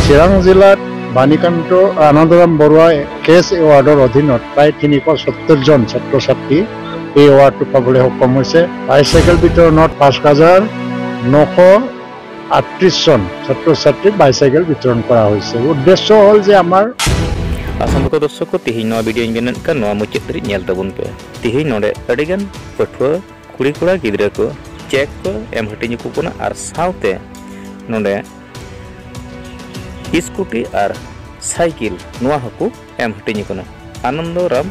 চিৰাং জিলাত বাণীকান্ত আনন্দৰাম বৰুৱা কেছ এৱাৰ্ডৰ অধীনত প্ৰায় 370 জন ছাত্ৰ ছাত্ৰী এই এৱাৰ্ডটো পাবলৈ সক্ষম হৈছে। বাইচাইকেল বিতৰণত 5938 জন ছাত্ৰ ছাত্ৰীক বাইচাইকেল বিতৰণ কৰা হৈছে। উদ্দেশ্য হ'ল যে আমাৰ ᱟᱥᱟᱢ ᱠᱚ ᱫᱚᱨᱥᱚᱠ ᱠᱚ, ᱛᱤᱦᱤᱧ ᱱᱚᱣᱟ ᱵᱷᱤᱰᱤᱭᱳᱧ ᱵᱮᱱᱟᱣ ᱠᱟᱱ ᱱᱚᱣᱟ ᱢᱩᱪᱟᱹᱫ ᱫᱷᱟᱹᱨᱤᱡ ᱧᱮᱞ ᱛᱟᱵᱚᱱ ᱯᱮ᱾ ᱛᱤᱦᱤᱧ ᱱᱚᱰᱮ ᱟᱹᱰᱤᱜᱟᱱ ᱯᱟᱹᱴᱷᱩᱣᱟᱹ ᱠᱩᱲᱤ ᱠᱚᱲᱟ ᱜᱤᱫᱽᱨᱟᱹ ᱠᱚ ᱪᱮᱠ ᱠᱚ ᱮᱢ ᱦᱟᱹᱴᱤᱧ ᱟᱠᱚ ᱠᱟᱱᱟ ᱟᱨ ᱥᱟᱶᱛᱮ ᱱᱚᱰᱮ ᱥᱠᱩᱴᱤ ᱟᱨ ᱥᱟᱭᱠᱮᱞ ᱱᱚᱣᱟ ᱦᱚᱸᱠᱚ ᱮᱢ ᱦᱟᱹᱴᱤᱧ ᱟᱠᱟᱱᱟ᱾ ᱟᱱᱚᱱᱫᱚ ᱨᱟᱢ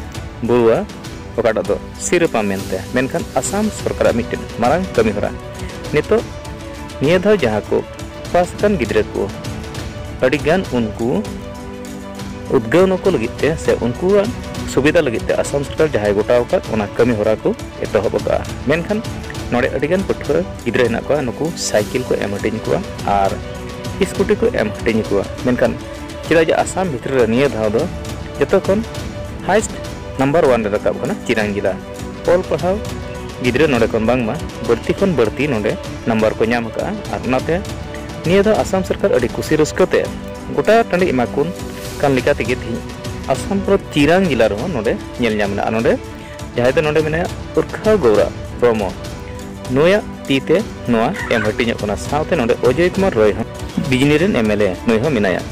ᱵᱚᱨᱩᱣᱟ ᱚᱠᱟᱴᱟᱜ ᱫᱚ ᱥᱤᱨᱯᱟ ᱢᱮᱱᱛᱮ, ᱢᱮᱱᱠᱷᱟᱱ ᱟᱥᱟᱢ ᱥᱚᱨᱠᱟᱨᱟᱜ ᱢᱤᱫᱴᱮᱱ ᱢᱟᱨᱟᱝ ᱠᱟᱹᱢᱤ ᱦᱚᱨᱟ᱾ ᱱᱤᱛᱚᱜ ᱱᱤᱭᱟᱹ ᱫᱷᱟᱣ ᱡᱟᱦᱟᱸ ᱠᱚ ᱯᱟᱥ ᱟᱠᱟᱱ ᱜᱤᱫᱽᱨᱟᱹ ᱠᱚ ᱟᱹᱰᱤᱜᱟᱱ ᱩᱱᱠᱩ ᱩᱫᱽᱜᱟᱹᱣ ᱱᱩᱠᱩ ᱞᱟᱹᱜᱤᱫ ᱛᱮ ᱥᱮ ᱩᱱᱠᱩᱣᱟᱜ ᱥᱩᱵᱤᱫᱷᱟ ᱞᱟᱹᱜᱤᱫ ᱛᱮ ᱟᱥᱟᱢ ᱥᱚᱨᱠᱟᱨ ᱡᱟᱦᱟᱸᱭ ᱜᱚᱴᱟᱣ ᱟᱠᱟᱫ ᱚᱱᱟ ᱠᱟᱹᱢᱤ ᱦᱚᱨᱟ ᱠᱚ ᱮᱛᱚᱦᱚᱵ ᱟᱠᱟᱫᱼᱟ᱾ ᱢᱮᱱᱠᱷᱟᱱ ᱱᱚᱰᱮ ᱟᱹᱰᱤᱜᱟᱱ ᱯᱟᱹᱴᱷᱩᱣᱟᱹ ᱜᱤᱫᱽᱨᱟᱹ ᱦᱮᱱᱟᱜ ᱠᱚᱣᱟ, ᱱᱩᱠᱩ ᱥᱟᱭᱠᱮᱞ ᱠᱚ ᱮᱢ ᱦᱟᱹᱴᱤᱧ ᱠᱚᱣᱟ ᱟᱨ ᱥᱠᱩᱴᱤ ᱠᱚ ᱮᱢ ᱦᱟᱹᱴᱤᱧ ᱠᱚᱣᱟ᱾ ᱢᱮᱱᱠᱷᱟᱱ ᱪᱮᱫᱟᱜ ᱡᱮ ᱟᱥᱟᱢ ᱵᱷᱤᱛᱨᱤ ᱨᱮ ᱱᱤᱭᱟᱹ ᱫᱷᱟᱣ ᱫᱚ ᱡᱚᱛᱚ ᱠᱷᱚᱱ ᱦᱟᱭᱮᱥᱴ ᱱᱟᱢᱵᱟᱨ 1 ᱨᱮ ᱨᱟᱠᱟᱵ ᱠᱟᱱᱟ ᱪᱤᱨᱟᱝ ᱡᱮᱞᱟ᱾ ᱚᱞ ᱯᱟᱲᱦᱟᱣ ᱜᱤᱫᱽᱨᱟᱹ ᱱᱚᱰᱮ ᱠᱷᱚᱱ ᱵᱟᱝᱢᱟ ᱵᱟᱹᱲᱛᱤ ᱠᱷᱚᱱ ᱵᱟᱹᱲᱛᱤ ᱱᱚᱰᱮ ᱱᱟᱢᱵᱟᱨ ᱠᱚ ᱧᱟᱢ ᱟᱠᱟᱫᱼᱟ ᱟᱨ ᱚᱱᱟᱛᱮ ᱱᱤᱭᱟᱹ ᱫᱚ ᱟᱥᱟᱢ ᱥᱚᱨᱠᱟᱨ ᱟᱹᱰᱤ ᱠᱩᱥᱤ ᱨᱟᱹᱥᱠᱟᱹ ᱛᱮ ᱜᱚᱴᱟ ᱴᱟᱺᱰᱤ ᱮᱢᱟ ᱠᱚ ᱠᱟᱱ ᱞᱮᱠᱟ ᱛᱮᱜᱮ ᱛᱮᱦᱮᱧ ᱟᱥᱟᱢ ᱯᱚᱱᱚᱛ ᱪᱤᱨᱟᱝ ᱡᱮᱞᱟ ᱨᱮᱦᱚᱸ ᱱᱚᱰᱮ ᱧᱮᱞ ᱧᱟᱢ ᱮᱱᱟ᱾ ᱟᱨ ᱱᱚᱰᱮ ᱡᱟᱦᱟᱸᱭ ᱫᱚ ᱱᱚᱰᱮ ᱢᱮᱱᱟᱭᱟ ᱩᱨᱠᱷᱟᱣ ᱜᱚᱣᱨᱟ ᱵᱨᱚᱢᱚ, ᱱᱩᱭᱟᱜ ᱛᱤ ᱛᱮ ᱱᱚᱣᱟ ᱮᱢ ᱦᱟᱹᱴᱤᱧᱚᱜ ᱠᱟᱱᱟ᱾ ᱥᱟᱶᱛᱮ ᱱᱚᱰᱮ ᱚᱡᱚᱭ ᱠᱩᱢᱟᱨ ᱨᱚᱭ ᱦᱚᱸ ᱵᱤᱡᱽᱱᱤ ᱨᱮᱱ ᱮᱢᱮᱞᱮ ᱱᱩᱭ ᱦᱚᱸ ᱢᱮᱱᱟᱭᱟ᱾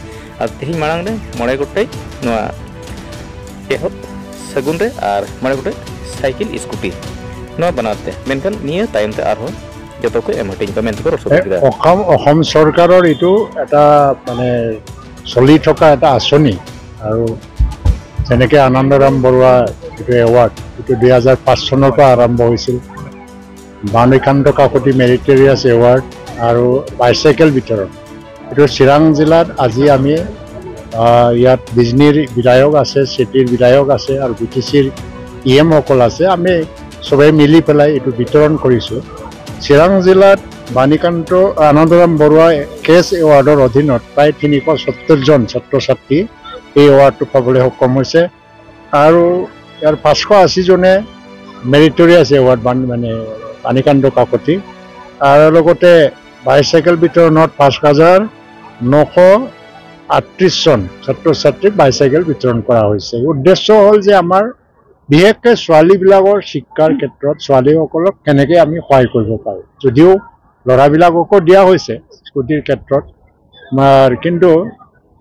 ᱟᱨ ᱛᱮᱦᱮᱧ ᱢᱟᱲᱟᱝ ᱨᱮ 5 ᱜᱚᱴᱮᱡ ᱱᱚᱣᱟ ᱮᱦᱚᱵ ᱥᱟᱹᱜᱩᱱ ᱨᱮ ᱟᱨ 5 ᱜᱚᱴᱮᱡ ᱥᱟᱭᱠᱮᱞ ᱥᱠᱩᱴᱤ ᱱᱚᱣᱟ ᱵᱟᱱᱟᱨ ᱛᱮ, ᱢᱮᱱᱠᱷᱟᱱ ᱱᱤᱭᱟᱹ ᱛᱟᱭᱚᱢ ᱛᱮ ᱟᱨᱦᱚᱸ ᱡᱚᱛᱚ ᱠᱚ ᱮᱢ ᱦᱟᱹᱴᱤᱧ ᱠᱚᱣᱟ ᱢᱮᱱᱛᱮ ᱠᱚ ᱨᱚᱲ ᱥᱚᱫᱚᱨ ᱠᱮᱫᱟ᱾ অসম চৰকাৰৰ এইটো এটা মানে চলি থকা এটা আঁচনি আৰু যেনেকৈ আনন্দৰাম বৰুৱা যিটো এৱাৰ্ড, এইটো 2005 চনৰ পৰা আৰম্ভ হৈছিল। বাণীকান্ত কাকতি মেৰিটৰিয়াছ এৱাৰ্ড আৰু বাইচাইকেল বিতৰণ, এইটো চিৰাং জিলাত আজি আমি ইয়াত বিজনীৰ বিধায়ক আছে, চিটিৰ বিধায়ক আছে আৰু বি টি চিৰ ই এমসকল আছে। আমি চবেই মিলি পেলাই এইটো বিতৰণ কৰিছোঁ। চিৰাং জিলাত বাণীকান্ত আনন্দৰাম বৰুৱা কেছ এৱাৰ্ডৰ অধীনত প্ৰায় 370 জন ছাত্ৰ ছাত্ৰী এই এৱাৰ্ডটো পাবলৈ সক্ষম হৈছে আৰু ইয়াৰ 580 জনে মেৰিটৰিয়াছ এৱাৰ্ড, মানে বাণীকান্ত কাকতি, আৰু লগতে বাইচাইকেল বিতৰণত 5938 জন ছাত্ৰ ছাত্ৰীক বাইচাইকেল বিতৰণ কৰা হৈছে। উদ্দেশ্য হ'ল যে আমাৰ বিশেষকৈ ছোৱালীবিলাকৰ শিক্ষাৰ ক্ষেত্ৰত ছোৱালীসকলক কেনেকৈ আমি সহায় কৰিব পাৰোঁ। যদিও ল'ৰাবিলাককো দিয়া হৈছে স্কুটিৰ ক্ষেত্ৰত, কিন্তু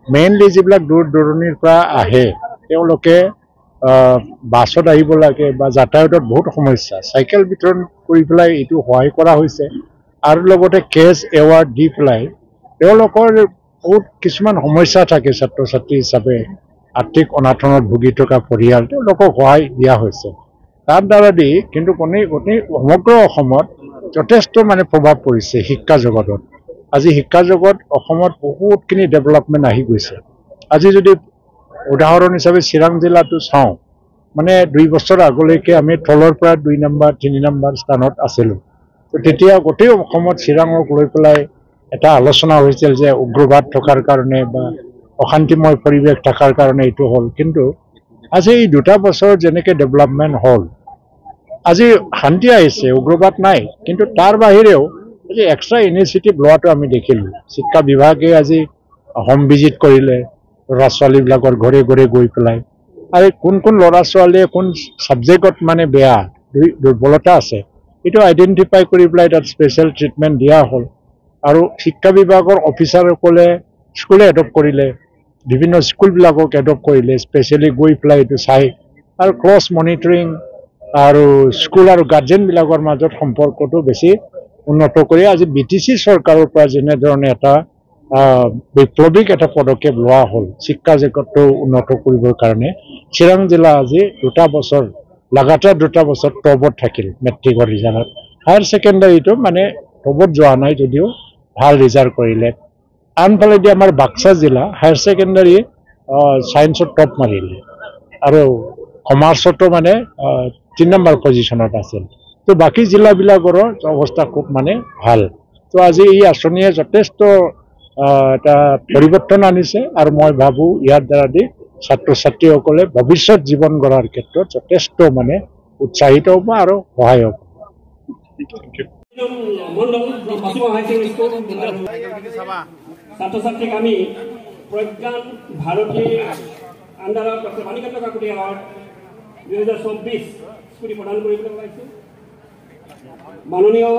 মেইনলি যিবিলাক দূৰ দূৰণিৰ পৰা আহে, তেওঁলোকে বাছত আহিব লাগে বা যাতায়াতত বহুত সমস্যা। চাইকেল বিতৰণ কৰি পেলাই এইটো সহায় কৰা হৈছে আৰু লগতে কেছ এৱাৰ্ড দি পেলাই তেওঁলোকৰ বহুত কিছুমান সমস্যা থাকে, ছাত্ৰ ছাত্ৰী হিচাপে আৰ্থিক অনাটনত ভুগি থকা পৰিয়াল, তেওঁলোকক সহায় দিয়া হৈছে তাৰ দ্বাৰা দি। কিন্তু কোনে গোটেই সমগ্ৰ অসমত যথেষ্ট মানে প্ৰভাৱ পৰিছে শিক্ষা জগতত। আজি শিক্ষা জগত অসমত বহুতখিনি ডেভেলপমেণ্ট আহি গৈছে। আজি যদি উদাহৰণ হিচাপে চিৰাং জিলাটো চাওঁ, মানে 2 বছৰ আগলৈকে আমি তলৰ পৰা 2 নম্বৰ, 3 নম্বৰ স্থানত আছিলোঁ। তো তেতিয়া গোটেই অসমত চিৰাঙক লৈ পেলাই এটা আলোচনা হৈছিল যে উগ্ৰবাদ থকাৰ কাৰণে বা অশান্তিময় পৰিৱেশ থকাৰ কাৰণে এইটো হ'ল। কিন্তু আজি এই দুটা বছৰ যেনেকৈ ডেভেলপমেণ্ট হ'ল, আজি শান্তি আহিছে, উগ্ৰবাদ নাই। কিন্তু তাৰ বাহিৰেও আজি এক্সট্ৰা ইনিচিয়েটিভ লোৱাটো আমি দেখিলোঁ। শিক্ষা বিভাগে আজি হোম ভিজিট কৰিলে ল'ৰা ছোৱালীবিলাকৰ ঘৰে ঘৰে গৈ পেলাই আৰু কোন কোন ল'ৰা ছোৱালীয়ে কোন ছাবজেক্টত মানে বেয়া দুৰ্বলতা আছে, এইটো আইডেণ্টিফাই কৰি পেলাই তাত স্পেচিয়েল ট্ৰিটমেণ্ট দিয়া হ'ল। আৰু শিক্ষা বিভাগৰ অফিচাৰসকলে স্কুলে এডপ্ট কৰিলে, বিভিন্ন স্কুলবিলাকক এডপ্ট কৰিলে, স্পেচিয়েলি গৈ পেলাই এইটো চাই আৰু ক্লছ মনিটৰিং আৰু স্কুল আৰু গাৰ্জেনবিলাকৰ মাজত সম্পৰ্কটো বেছি উন্নত কৰি আজি বি টি চি চৰকাৰৰ পৰা যেনেধৰণে এটা বৈপ্লৱিক এটা পদক্ষেপ লোৱা হ'ল শিক্ষা জগতটো উন্নত কৰিবৰ কাৰণে, চিৰাং জিলা আজি দুটা বছৰ লাগাতাৰ দুটা বছৰ টপত থাকিল মেট্ৰিকৰ ৰিজাল্টত। হায়াৰ ছেকেণ্ডাৰীটো মানে টপত যোৱা নাই যদিও ভাল ৰিজাল্ট কৰিলে। আনফালেদি আমাৰ বাক্সা জিলা হায়াৰ ছেকেণ্ডাৰী ছায়েন্সত টপ মাৰিলে আৰু কমাৰ্চতো মানে 3 নম্বৰ পজিশ্যনত আছিল। তো বাকী জিলাবিলাকৰো অৱস্থা খুব মানে ভাল। তো আজি এই আঁচনিয়ে যথেষ্ট এটা পৰিৱৰ্তন আনিছে আৰু মই ভাবোঁ ইয়াৰ দ্বাৰা দি ছাত্ৰ ছাত্ৰীসকলে ভৱিষ্যত জীৱন গঢ়াৰ ক্ষেত্ৰত যথেষ্ট মানে উৎসাহিত হ'ব আৰু সহায় হ'ব। মণ্ডল ফ্ৰম পাচিমা হাই ছেকেণ্ডাৰী স্কুল। ছাত্ৰ ছাত্ৰীক আমি প্ৰজ্ঞান ভাৰতীৰ আণ্ডাৰত doctor Banikanta Kakati award 2024 scooty প্ৰদান কৰিবলৈ ওলাইছোঁ। মাননীয়